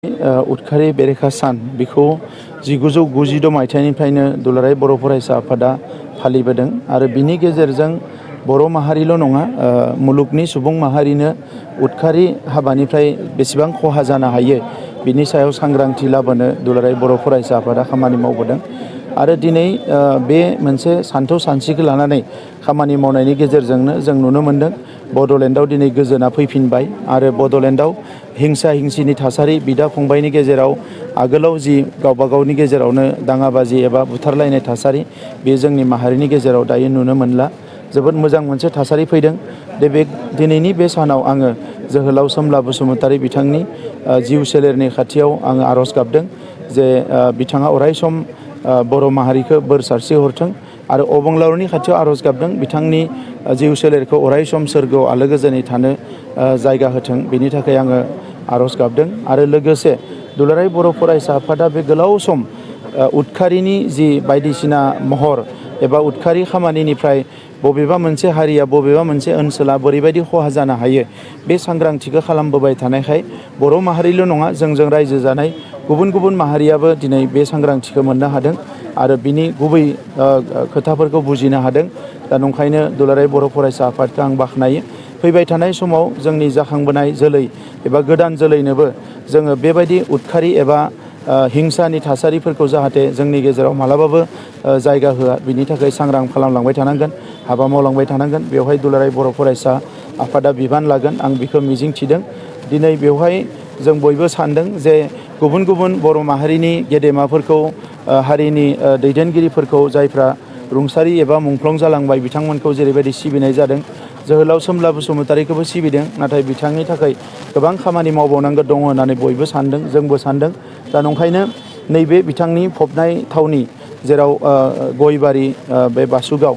उदखारि बेरेखा सान बेखौ 1992 मायथाइनिफ्रायनो दुलाराय बर' फरायसा आफादा फालिबोदों आरो बिनि गेजेरजों बर' माहारिल' नङा मुलुगनि सुबुं माहारिनो उदखारि हाबानिफ्राय बेसेबां खहा जानो हायो बिनि सायाव सांग्रांथि लाबोनो दुलाराय बर' फरायसा आफादा खामानि मावबोदों आरो दिनै बे मोनसे सान्थौ सानस्रिखौ लानानै खामानि मावनायनि गेजेरजोंनो जों नुनो मोनदों बड'लेण्डआव दिनै गोजोना फैफिनबाय आरो बड'लेण्डआव हिंसा हिंसिनि थासारि बिदा फंबायनि गेजेराव आगोलाव जि गावबा गावनि गेजेरावनो दाङाबाजि एबा बुथारलायनाय थासारि बे जोंनि माहारिनि गेजेराव दायो नुनो मोनला जोबोद मोजां मोनसे थासारि फैदों दिनैनि बे सानाव आङो जोहोलाव सोमला बसुमतारी बिथांनि जिउ सोलेरनि खाथियाव आङो आर'ज गाबदों जे बिथाङा अरायसम बर' माहारिखौ बोर सारस्रि हरथों आरो अबंलावरनि खाथियाव आर'ज गाबदों बिथांनि जिउ सोलेरखौ अरायसम सोरगोआव आलो गोजोनै थानो जायगा होथों बेनि थाखाय आङो आर'ज गाबदों आरो लोगोसे दुलाराय बर' फरायसा आफादा बे गोलाव सम उदखारिनि जि बायदिसिना महर एबा उदखारि खामानिनिफ्राय बबेबा मोनसे हारिया बबेबा मोनसे ओनसोला बोरैबायदि खहा जानो हायो बे सांग्रांथिखौ खालामबोबाय थानायखाय बर' माहारिल' नङा जोंजों रायजो जानाय गुबुन गुबुन माहारियाबो दिनै बे सांग्रांथिखौ मोननो हादों आरो बिनि गुबै खोथाफोरखौ बुजिनो हादों दा नंखायनो दुलाराय बर' फरायसा आफादखौ आं बाख्नायो फैबाय थानाय समाव जोंनि जाखांबोनाय जोलै एबा गोदान जोलैनोबो जोङो बेबायदि उदखारि एबा हिंसानि थासारिफोरखौ जाहाथे जोंनि गेजेराव मालाबाबो जायगा होआ बिनि थाखाय सांग्रां खालामलांबाय थानांगोन हाबा मावलांबाय थानांगोन बेवहाय दुलाराय बर' फरायसा आफादा बिबान लागोन आं बेखौ मिजिं थिदों दिनै बेवहाय जों बयबो सानदों जे गुबुन गुबुन बर' माहारिनि गेदेमाफोरखौ हारिनि दैदेनगिरिफोरखौ जायफ्रा रुंसारि एबा मुंख्लं जालांबाय बिथांमोनखौ जेरैबायदि सिबिनाय जादों जोहोलाव सोमला बसुमतारीखौबो सिबिदों नाथाय बिथांनि थाखाय गोबां खामानि मावबावनांगौ दङ होननानै बयबो सानदों जोंबो सानदों दा नंखायनो नैबे बिथांनि फबनाय थावनि जेराव गयबारि बे बासुगाव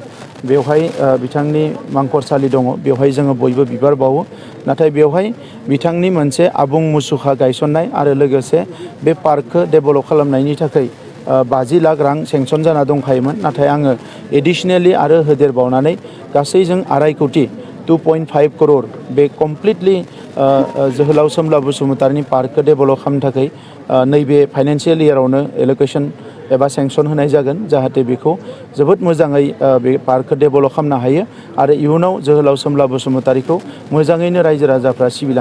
बेवहाय बिथांनि मांखरसालि दङ बेवहाय जोङो बयबो बिबार बावो नाथाय बेवहाय बिथांनि मोनसे आबुं मुसुखा गायसननाय आरो लोगोसे बे पार्कखौ डेभेलप खालामनायनि थाखाय 50 लाख रां सेंसन जाना दंखायोमोन नाथाय आङो एडिशनेलि आरो होदेरबावनानै गासै जों 2.5 कोटि 2.5 करोड़ बे कमप्लिटलि जोहोलाव सोमला बसुमतारीनि पार्कखौ डेभेलप खालामनो थाखाय नैबे फाइनान्सियेल इयारावनो एल'केशन एबा सेंसन होनाय जागोन जाहाथे बेखौ जोबोद मोजाङै बे पार्कखौ डेभेलप खालामनो हायो आरो इयुनाव जोहोलाव सोमला बसुमतारीखौ मोजाङैनो रायजो राजाफ्रा सिबिलांगोन।